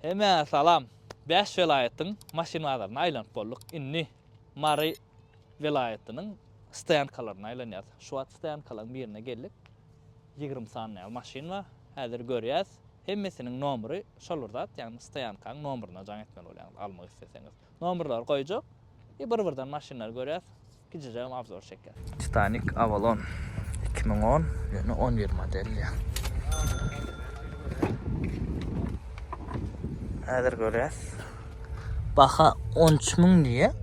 Hemmäňe salam. Bäş welaýatyň maşyn bazaryna aýlanyp bolduk. Indi Mary welaýatynyň stoýankalaryna aýlanýarys. Şu wagt stoýankalaryň birine geldik. 20 sany ýaly maşyn bar. Häzir görýäs. Hemmesiniň nomery şol bir zat, ýagny stoýankaň nomeryna jaň etmeli bolýaňyz almak isleseňiz. Nomerlary goýjak. I bir-birden maşynlary görýäs. Kiçijegem obzor çekýär. Titanic Avalon 2010, ýöne 11 model diýýär. Häzir görýäs. Baha 13 müň diýýär.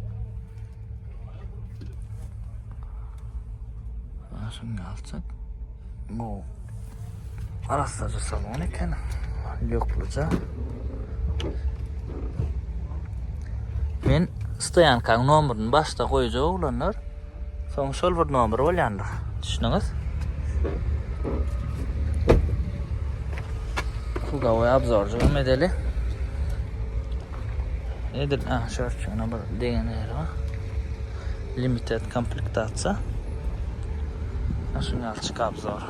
Şuny alsak. Bu arassaja salon eken. Lýukluja. Men stoýankaň nomeryny başda goýjak oglanlar. Soň şol bir nomer bolýandyr. Düşündiňiz? Kugawy obzorjygam edeli. Edil, ah, şörtjügine bir degen ýeri bar. Limited komplektasiýa. Şuny alçyk obzor.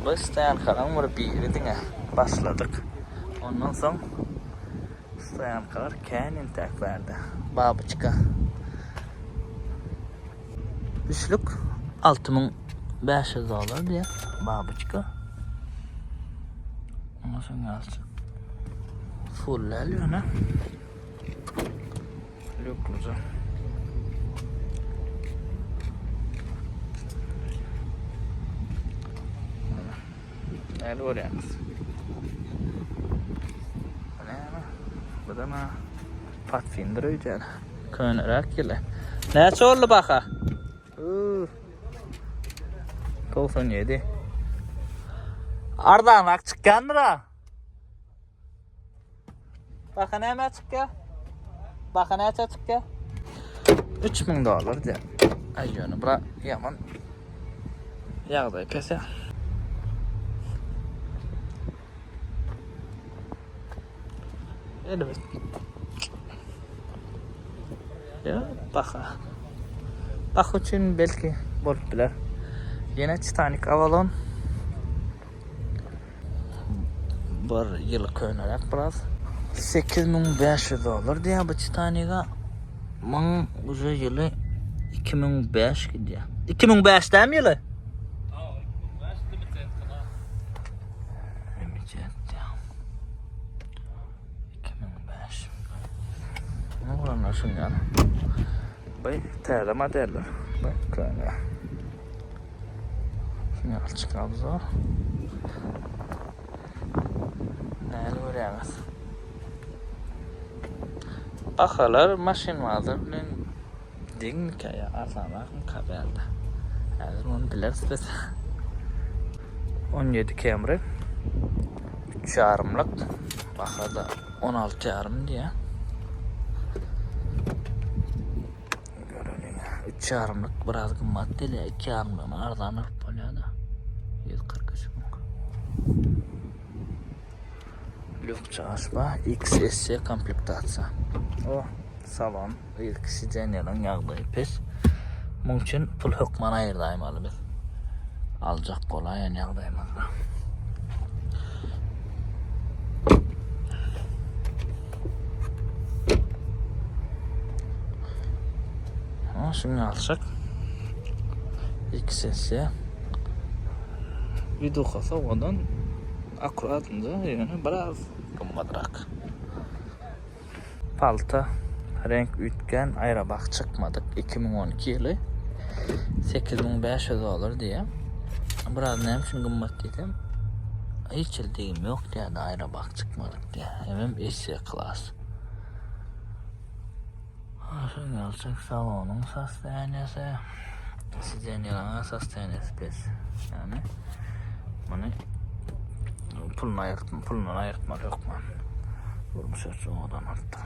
Bu stoýankalaryň bir biri diňe başladyk. Ondan soň stoýankalar kän entäk bärde. Babyçka. Üçlük 6500 dollar diýýär. Babyçka. Ondan soň alçyk. Full däl ýöne. Lükluja. Näle görýäňiz? Bu näme? Bu da ma Pathfinder öýdýän. Köneräk ýyly. Näçe boldy baha? 97. Arzanrak çykýandyr-a. Baha nämä çykýar? Baha näçä çykýar? 3000 dollar diýär. Aý ýöne bura ýaman ýagdaý pes ýa. Elbet. Ýa baha. Baha üçin belki bolup biler. Ýene Titanic Avalon. Bir ýyl köneräk biraz. 8500 dollar diýýär bu Titanica. Muň uje ýyly 2005 gidýär. 2005 dämi ýyly? Hawa, 2005 limited class. Limited diýýär. 2005. Oglanlar şuny ýaly. Bu täze modeller. Bu köne. Şuny alyp çykamyzok. Näli görýäňiz? Bahalar maşyn bazar bilen deňmikä ýa arzanrakmyka bärde? Häzir muny bileris biz. 17 Camry 3 ýarymlyk bahada 16 ýarym diýýär. Göreliň. Üç ýarymlyk biraz gymmat gelýär. Iki ýarymlygyny arzan alyp bolýar-da. 143 müň. Lýukça aşba XSC komplektasiýa. O salon, yzky sidenýalaryň ýagdaýy pes. Muň üçin pul hökman aýyrdaýmaly biz. Aljak bolaýan ýagdaýymyzda. Ha, şuny alsak. XS. Widuhasy owadan. Akkuratynda ýöne biraz gymmatrak. Palta reňk üýtgän aýrabak çykmadyk 2012 ýyly 8500 dollar diýýär. Biraz näme üçin gymmat diýsem, hiç hili degim ýok diýýär, aýrabak çykmadyk diýýär. Hemem SC klas. Şuny alsak salonyň sostoýaniýasy, sidenýalaryň sostoýaniýasy pes. Ýagny muny puluny aýyrtma, pulundan aýyrtmaly hökman. Durmuş üçin owadan bolupdyr.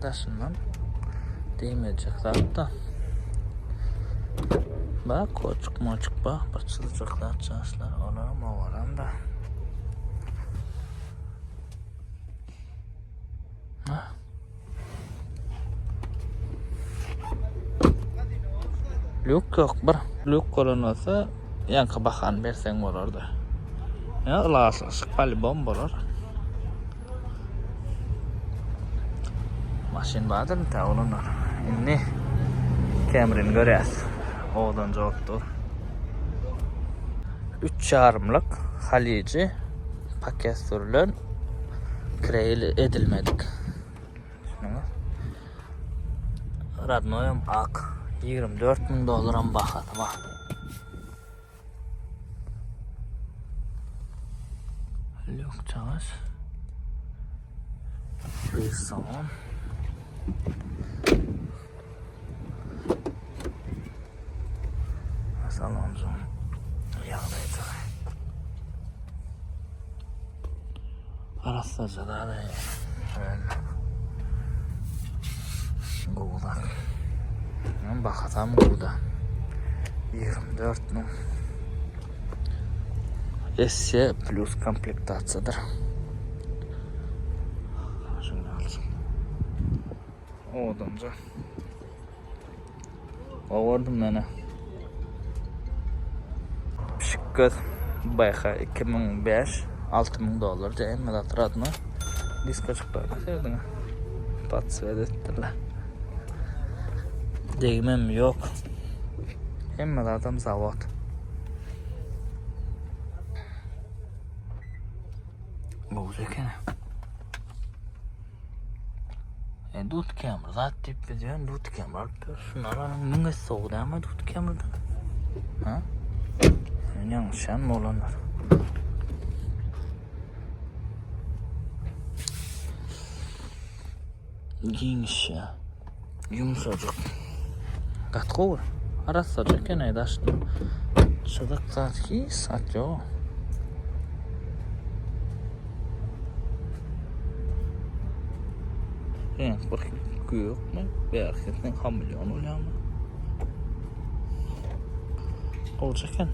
Daşyndan degmejek zat da. Bak, koçuk moçuk bak, bir çyzyjak zat çaşlar, olaram owadan da. Lýuk ýok bir. Lýuk bolan bolsa ýaňky bahany berseň bolardy. Ýa ylalaşyk polibom bolar. Maşyn bardyr intä oglanlar. Indi Camry-ni görýäs. Owadan bolup dur. Üç ýarymlyk Haliji paket sürülen kireýli edilmedik. Düşündiňiz? Radnoýam ak. 24 müň dollaram bahasy bar. Lýukjagaz. Bir salon. Salonjyň ýagdaýy Arassaja zady. Gowy zat. Bahasam gowuda. 24 müň. SC plus komplektasiýadyr. Şuny alsyn. Owadanca. Gowurdum meni. Pişik göz BH 2005 6000 dollar diýýär. Hemme zat radno. Diskaçyklaryna serediň. Podswet etdirler. Degmem ýok. Hemme zadam zawod. Gowja eken. E, dut kemir zat diýip biz ýöne dut kemir alyp ýörüs. Şunlar anyň müň esse gowy dälmi dut kemirden? Ha? Men ýalňyşýan bolanlar. Giňiş ýa. Ýumşajyk. Gaty gowy. Arassaja eken aý daşyny. Çyzyk zat hiç zat ýok. Reňk bir gökmi? Bärkisinden hamilyon bolýarmy? Gowja eken.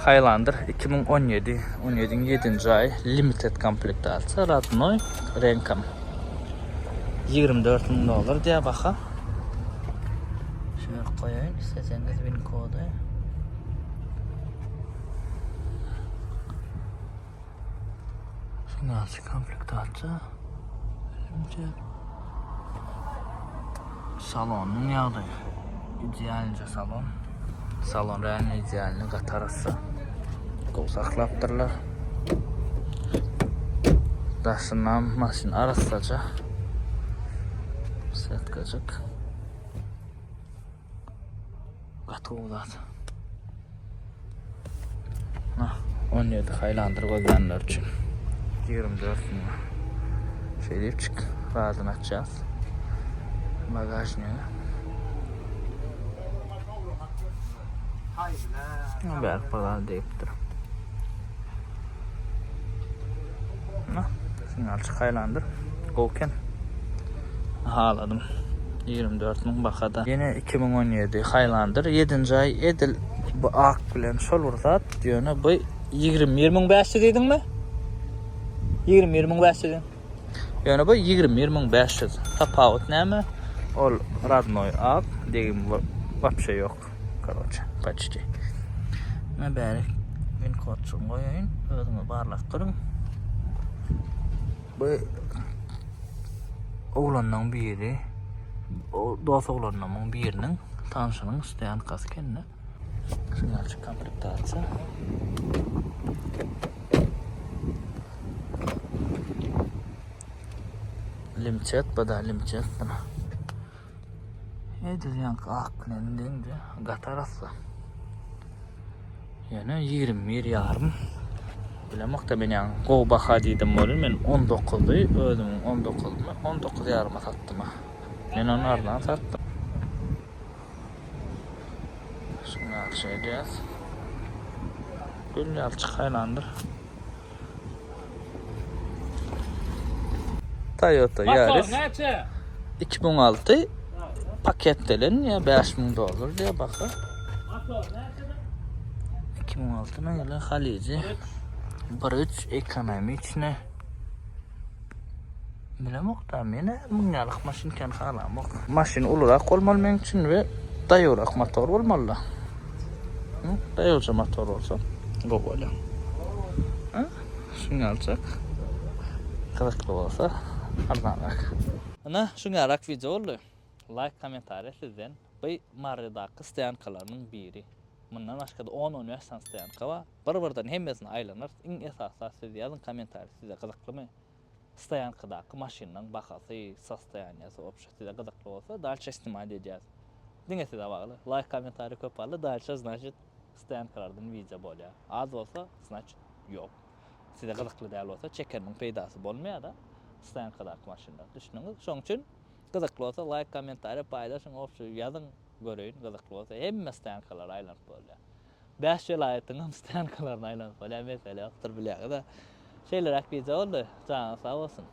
Highlander 2017, 17-iň 7-nji aýy limited komplektasiýa, radnoý reňkam. 24 müň dollar diýýär baha. Şöyle koýaýyn, isleseňiz win kody. Şuňalçy komplektasiýa. Limited. Salonyň ýagdaýy. Idealnyja salon. Salon realno idealny, gaty arassa. Gowy saklapdyrlar. Daşyndan maşyn arassaja. Setkajyk. Gaty gowy zat. Nah, 17 Highlander gözlänler üçin. 24 müň. Şeýdip çyk, razyny açýas. Bagažnýa. Berk bir zat diýipdir. Nah, signalçy Highlander. Gowy eken. Haladym. 24 müň bahada. Ýene 2017 Highlander 7-nji aý edil bu ak bilen şol bir zat. Ýöne bu 21 müň 500 diýdiňmi? 21 müň 500 diýdiň. Ýöne bu 21 müň 500. Tapawut näme? Ol radnoý ak, degim wapşe ýok. Karoçe, почти. Men bäri win kodçugyny goýaýyn, özüňiz barlap görüň. Bu oglanlaryň biri, o dost oglanlarymyň biriniň tanşynyň stoýankasy ekende. Şuňalçy komplektasiýa. Limçet bu da limçet buna. Edil ýaňky ak bilen deňde gaty arassa. Ýöne 21 ýarym. Bilemokda men ýaňy gowy baha diýdim welin men 19-y özümiň 19-ymy 19 ýaryma satdym. Men ony arzan satdym. Şuny ýaly şey edýäs. Gül ýaly çykaýlandyr. Toyota Yaris 2006 paket delen ya 5000 dollar diye baka. 2006 ne gelen Halici 1.3 ekonomi içine. Bilemok da men muň ýalyk maşyn kän halamok. Maşyn ulurak bolmaly meň üçin we daýawrak motor bolmaly. Daýawja motor bolsa gowy bolýar. Şuny aljak. Gyzykly bolsa. Arzanrak. Ine, şuňarak wideo boldy. Laýk, kommentariýa sizden. Bu Marydaky stoýankalarynyň biri. Mundan başga-da on-on bäş sany stoýanka bar. Bir-birden hemmesini aýlanarys. Iň esasy zat siz ýazyň kommentariýa size gyzyklymy? Stoýankadaky maşynlaň bahasy, sostoýaniýasy wobşe size gyzykly bolsa dalşe snimat edýäs. Diňe size bagly. Laýk kommentariýa köp aldy dalşe znaçit stoýankalardan wideo bolýar. Az bolsa znaçit ýok. Size gyzykly däl bolsa çekeniniň peýdasy bolmaýar-da stoýankadaky maşynlar. Düşündiňiz? Şoň üçin gyzykly bolsa laýk kommentariýa paýlaşyň wobşe ýazyň göreýin gyzykly bolsa hemme stoýankalara aýlanyp bolýar. Bäş welaýatyňam stoýankalaryna aýlanyp bolýar mesele ýokdur bilýäňiz-ä. Şeýleräk wideo boldy. Janyňyz sag bolsun.